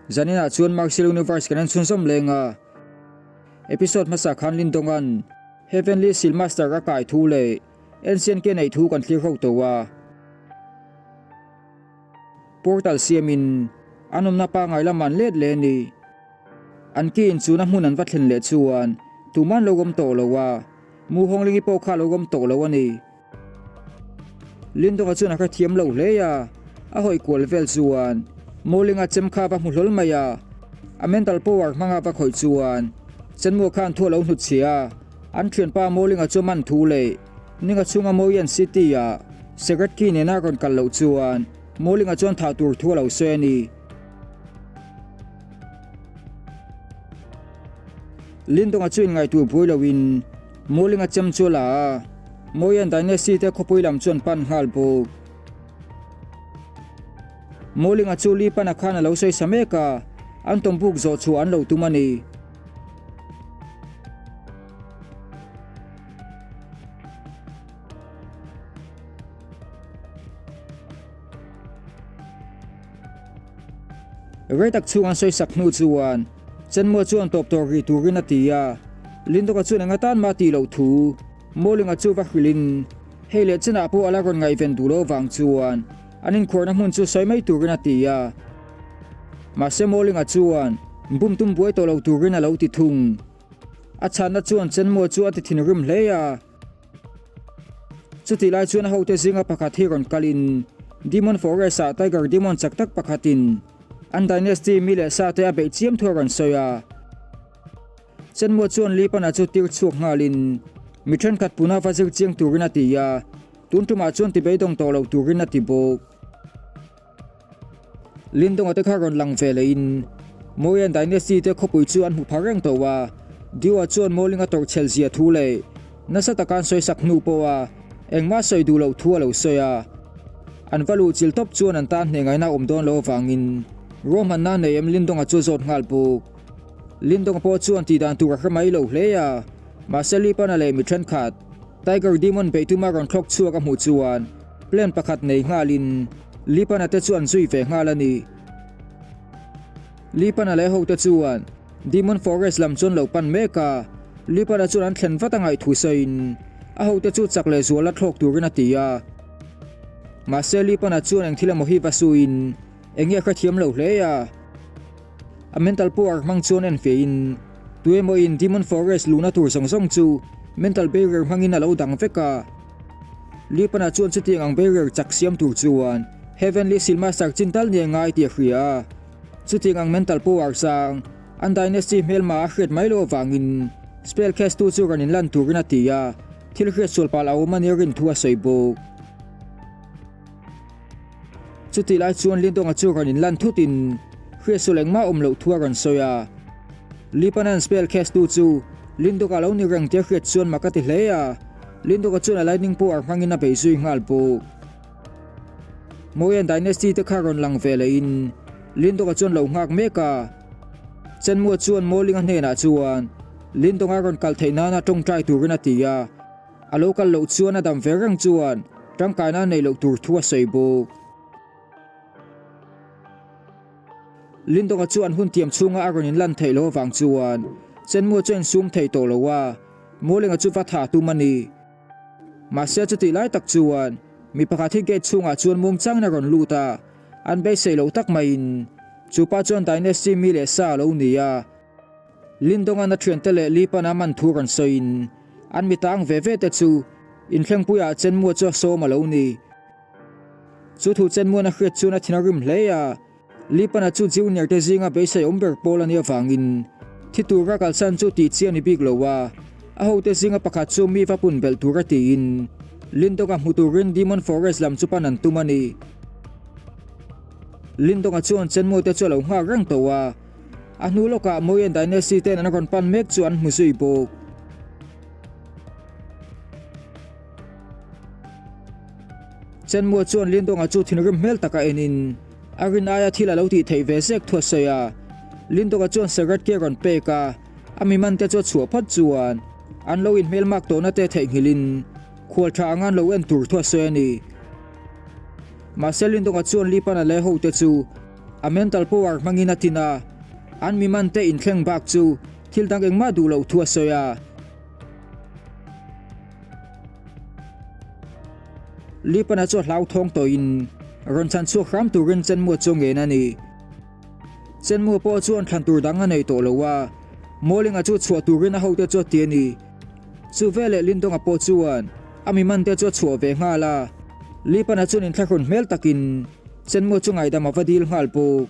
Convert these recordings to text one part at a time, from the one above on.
Zaninah chuan Martial Universe kan en chhunzawm leng a. Episode hmasa khan Lindonga'n Heavenly Seal Master a kai thu leh Ancient ke neih thu kan thlir ho tawh a. Portal siamin an awmna pangngai lam an let leh a ni. An ki inchuna hmun an va thlen leh chuan tuman lo awm tawh lo a, Mu Hawnglingi pawh kha lo awm tawh lo a ni. Lindonga chuan a hrethiam lo hle a, a hawi kual vel chuan Mawlinga chem kha va hmu hlawl mai a, a mental power hmanga va khawih chuan Chenmuo khan thu a lo hnut chhia a, an thianpa Mawlinga chu man thu leh Ninga chhunga Mawian City ah Secret Key nena rawn kal loh chuan Mawlinga chuan thah tur thu a lo sawi a ni. Lindonga chu inngaihtuah buai loin Mawlinga chem chu a la a, Mawian Dynasty te khawpui lam chuan pan nghal bawk. Mawlinga chu li pana khan a lo sawi sa mek a, an tawmbuk zawh chhuah an lo tum a ni. Rei tak chhung an sawi sak hnu chuan Chenmua chuan tawp tawh rih turin a ti a, Lindoka chuan eng atan mah tih loh thu Mawlinga chu va hrilhin hei leh chenah pawh a la rawn ngaihven duh loh vang chuan an inkhuarna hmun chu sawi mai turin a ti a. Mahse Mawlinga chuan bum tum buai tawh lo turin a lo ti thung. A chhanna chuan Chenmua chu a ti thinrim hle a. Chutih lai chuan a hote zinga pakhat hi rawn kalin Demon Forest ah Tiger Demon chak tak pakhatin an Dynasty mi leh sa te a beih chiam thu a rawn sawi a. Chenmua chuan Li Pana chu tir chhuak nghalin mi thenkhat puna va zir chiang turin a ti a, tun tumah chuan ti beidawng tawh lo turin a ti bawk. Lindonga te kha rawn lang ve lehin Mawian Dynasty te khawpui chu an hmu phar reng tawh a, Diwa chuan Mawlinga tawrhchhel zia thu leh nasa taka an sawisak hnu pawha engmah sawi duh loh thu a lo sawi a. An va luh chil tawp chuan an tan hneh ngaihna awm dawn loh avangin ruahmanna nei em Lindonga chu a zawt nghal bawk. Lindonga pawh chuan tih dan tur a hre mai lo hle a, mahse Lipana leh mi thenkhat Tiger Demon beihtuma rawn thlawk chhuak a hmuh chuan plan pakhat nei nghalin Lipana te chu an zui ve nghal a ni. Lipana leh hote chuan Demon Forest lam chuan lo pan mek a, Lipana chuan an thlen vat a ngaih thu sawiin a hote chu chak leh zuala thlawk turin a ti a. Mahse Lipana chuan eng thil emaw hi va suin eng nge a hrethiam lo hle a. A mental power hmang chuan en fein tuemaw in Demon Forest luhna tur zawng zawng chu mental barrier hmangin a lo dang vek a. Lipana chuan chutiang ang barrier chak siam tur chuan Heavenly Seal Master chin tal nia ngai tih a hria a. Chutiang ang mental power sang an dynasty hmelma a hriat mai loh avangin spell cast tu chu rawn inlan turin a ti a, thil hriat sual pal a awm a nia rin thu a sawi bawk. Chutih lai chuan Lindonga chu rawn inlan thutin hriatsual engmah awm loh thu a rawn sawi a. Lipanan spell cast tu chu Lindonga lo ni reng tia hriat chuan mak a ti hle a, Lindonga chuan a lightning power hmangin a bei zui nghal bawk. Mawian Dynasty te kha rawn lang ve lehin Lindonga chuan lo nghak mek a. Chenmua chuan Mawlinga hnenah chuan Lindonga rawn kal theih nana tawngtai turin a ti a. A lo kal loh chuan a dam ve reng chuan tangkaina a neih loh tur thu a sawi bawk. Lindonga chu an hun tiam chhunga a rawn inlan theih loh avang chuan Chenmua chu a insum thei tawh lo a, Mawlinga chu va tha tum a ni. Mahse chutih lai tak chuan mi pakhat hi gate chhungah chuan muangchangin a rawn lut a, an beisei loh tak maiin chupa chuan Dynasty mi leh sa a lo ni a. Lindongan a thiante leh Lipana man thu rawn sawiin an mi tang ve ve te chu inthlengpuiah Chenmua chu a sawm a lo ni. Chu thu Chenmuan a hriat chuan a thin a rim hle a, Lipana chu junior te zinga beisei awm ber pawl a nih avangin thi tura kalsan chu tih chi a ni bik lo a, a hote zinga pakhat chu mi va pun belh tura tiin Lindonga hmu turin Demon Forest lam chu pan an tum a ni. Lindonga chuan Chenmua te chu a lo nghak reng tawh a. A hnu lawkah Mauryan Dynasty ten an rawn pan mek chu an hmu zui bawk. Chenmua chuan Lindonga chu thinrim hmel taka enin a rin aia thil a lo tih theih ve zek thu a sawi a. Lindonga chuan cigarette ke rawn pek a, a mi man te chu a chhuah phawt chuan an lo inhmelmak tawhna te theihnghilhin khual tha anga an lo en tur thu a sawi a ni. Mahse Lindonga chuan Lipana leh hote chu. A mental power hmangin a tin a, an mi man te inthleng bak chu thil dang engmah duh loh thu a sawi a. Lipana chu a hlauthawng tawhin rawn chhan chhuak hram turin Chenmua chu a ngen a ni. Chenmua pawh chuan thlan tur dang a nei tawh lo a, Mawlinga chu chhuah turin a hote chu a ti a ni. Chu veleh Lindonga pawh chuan a mi man te chu a chhuah ve nghal a, Lipana chuan inthlahrun hmel takin Chenmua chu ngaidam a va dil nghal bawk.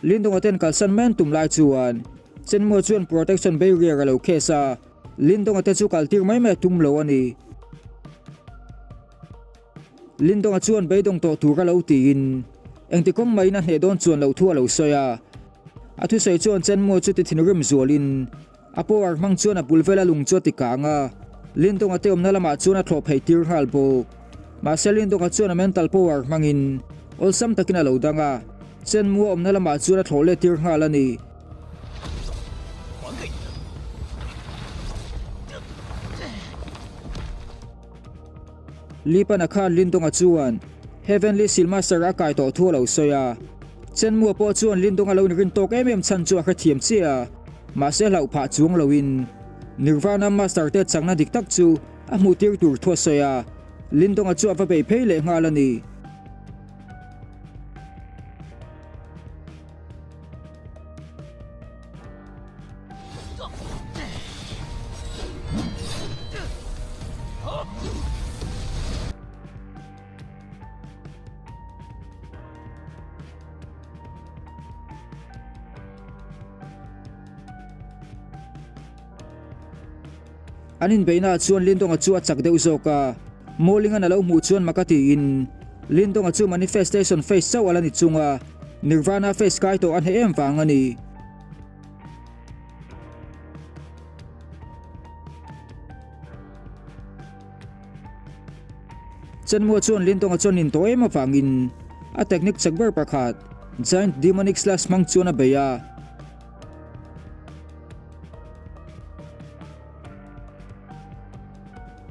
Lindonga ten kalsan mai an tum lai chuan Chenmua chuan protection barrier a lo case a, Lindonga te chu kal tir mai mai a tum lo a ni. Lindonga chuan beidawng tawh tur a lo tiin engti kawng maiin a hneh dawn chuan loh thu a lo sawi a. A thusawi chuan Chenmua chu ti thinrim zualin A power hmang chuan a bul vela lung chu a ti kang a, Lindonga te awmna lamah chuan a thlawh phei tir nghal bawk. Mahse Lindonga chuan a mental power hmangin awlsam takin a lo dang a, Chenmua awmna lamah chuan a thlawh let tir nghal a ni. Lipana khan Lindonga chuan Heavenly Seal Master a kai tawh thu a lo sawi a. Chenmua pawh chuan Lindonga lo inrin tawk em em chhan chu a hrethiam chiah a, mahse hlauh phah chuang loin Nirvana Master te chakna dik tak chu a hmuh tir tur thu a sawi a, Lindonga chu a va bei phei leh nghal a ni. An inbeihnaah chuan Lindonga chu a chak deuh zawk a, Mawlingan a lo hmuh chuan mak a tiin Lindonga chu manifestation phase chauh a la ni chung a, Nirvana phase kai tawh a hneh em vang a ni. Chenmua chuan Lindonga chuan nin tawh em avangin a technique chak ber pakhat Giant Demonic Slash hmang chuan a bei a.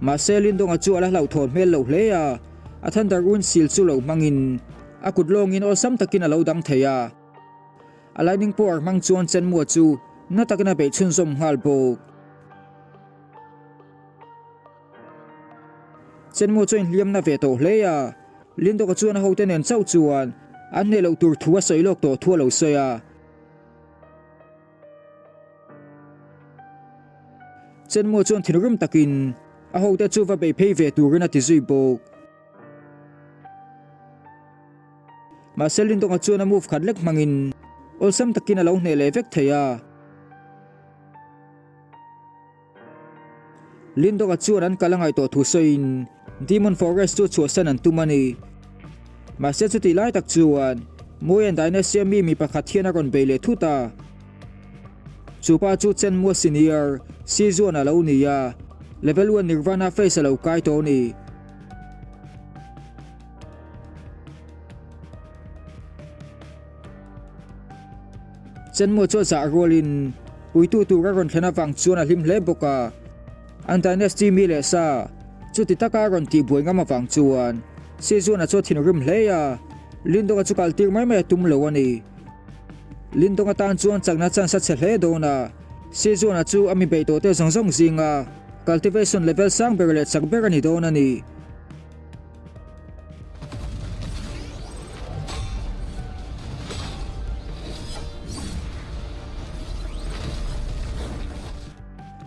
Mahse Lindonga chu a la hlauhthawn hmel loh hle a, a Thunder Wind Seal chu lo hmangin a kut lawngin awlsam takin a lo dang thei a. A Lightning Power hmang chuan Chenmua chu na takin a beih chhunzawm nghal bawk. Chenmua chu a inhliam na ve tawh hle a, Lindonga chuan a hote nen chauh chuan an hneh loh tur thu a sawi lawk tawh thu a lo sawi a. Chenmua chuan thinrim takin a hote chu va bei phei ve turin a ti zui bawk. Mahse Lindonga chuan a move khat lek hmangin awlsam takin a lo hneh leh vek thei a. Lindonga chuan an kal a ngaih tawh thu sawiin Demon Forest chu chhuahsan an tum a ni. Mahse chutih lai tak chuan Muayan Dynasty mi mi pakhat hian a rawn bei leh thut a. Chu pa chu Chenmua Senior, Sizuan a lo ni a, Level one Nirvana Phase a lo kai tawh a ni. Chenmua chu a zah rualin puitu tur a rawn thlen avang chuan a hlim hle bawk a. An dynasty mi leh sa chuti taka a rawn tihbuai ngam avang chuan Sizuana chu a thinrim hle a, Lindonga chu kaltir mai mai a tum lo a ni. Lindonga tan chuan chakna chance a chhe hle dawn a, Sizuana chu a mi beih tawhte zawng zawng zinga cultivation level sang ber leh chak ber a ni dawn a ni.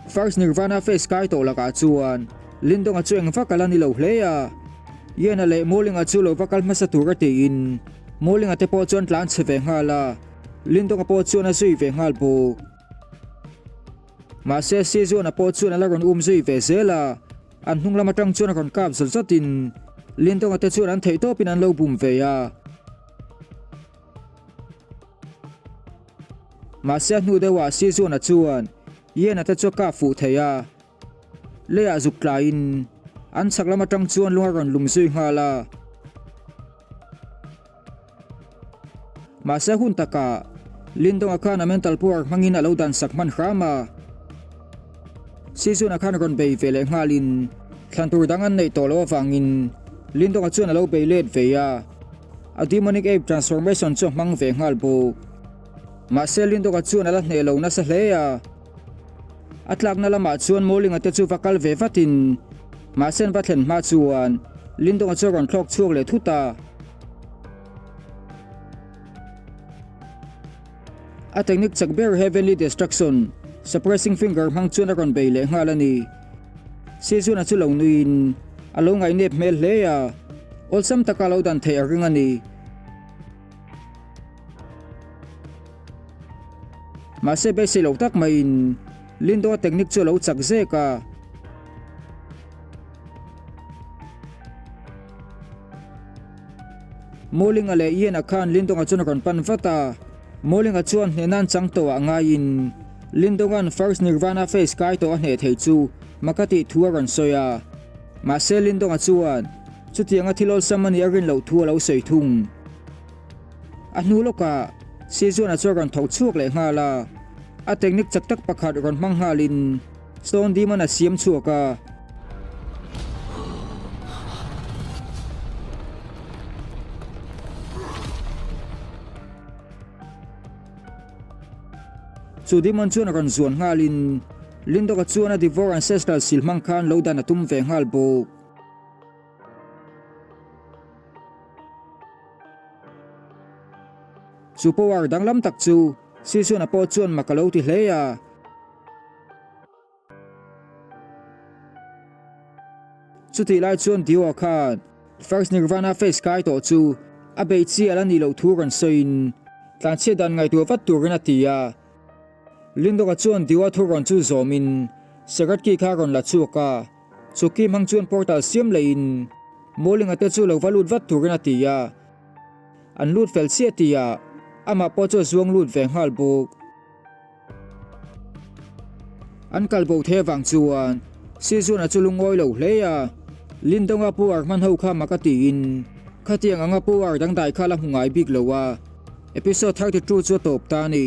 First Nirvana face kai tawh lakah chuan Lindonga chu eng vak a la ni lo hle a, Yena leh Mawlinga chu lo va kal hmasa tur a tiin Mawlinga te pawh chuan tlan chhe ve nghal a, Lindonga pawh chuan a zui ve nghal bawk. Mahse Sizuana pawh chuan a la rawn um zui ve zel a, an hnung lam atang chuan a rawn kap zawt zawtin Lindonga te chuan an theih tawpin an lo bum ve a. Mahse a hnu deuhah Sizuana chuan Yena te chu a kap fuh thei a, leiah zuk tlaiin an chhak lam atang chuan lung a rawn lum zui nghal a. Mahse hun takah Lindonga khan a mental power hmangin a lo dan sak hman hram a. Season-a khan rawn bei ve leh nghalin thlan tur dang an neih tawh loh avangin Lindonga chuan a lo bei let ve a. A Demonic Ape Transformation chu a hmang ve nghal bawk. Mahse Lindawka chuan a la hneh lo nasa hle a. A tlakna lamah chuan Mawlinga te chu va kal ve vatin mahse an va thlen hma chuan Lindonga chu a rawn thlawk chhuak leh thut a. A technique chak ber Heavenly Destruction, Suppressing Finger hmang chuan a rawn bei leh nghal a ni. Sejuna chu lo nuiin a lo ngaihnep hmel hle a, awlsam taka lo dan theih a ring a ni. Mahse beisei loh tak maiin Lindo-a technique chu a lo chak zek a. Mawlinga leh Ian-a khan Lindonga chuan a rawn pan vat a. Mawlinga chuan hnehna an chang tawh ah ngaiin Lindonga'n First Nirvana Phase kai tawh a hneh thei chu mak a tih thu a rawn sawi a. Mahse Lindonga chuan chutianga thil awlsam a nih a rin loh thu a lo sawi thung. A hnu lawkah Sizuana chu a rawn tho chhuak leh nghal a, a technique chak tak pakhat rawn hmang nghalin Stone Demon a siam chhuak a. Chu Demon chuan rawn zuan nghalin Lindawka chuan a Devour Ancestral sil hmang khan lo dan a tum ve nghal bawk. Chu power danglam tak chu Sisuna pawh chuan mak a lo ti hle a. Chutih lai chuan Dio-a khan First Nirvana Phase kai tawh chu a beih chi a la nih loh thu rawn sawiin tlanchhiat dan ngaihtuah vat turin a ti a. Lindawka chuan Dio-a thu rawn chu zawmin Secret Key kha a rawn la chhuak a. Chu key hmang chuan portal siam leiin Mawlinga te chu lo va lut vat turin a ti a. An lut fel chiah tihah amah pawh chu a zuang lut ve nghal bawk. An kal bo thei avang chuan Sizuna chu lungawi lo hle a, Lindonga power hman ho kha mak a tiin khatiang anga power dangdai kha la hmu ngai bik lo a. Episode 32 chu a tawp ta a ni.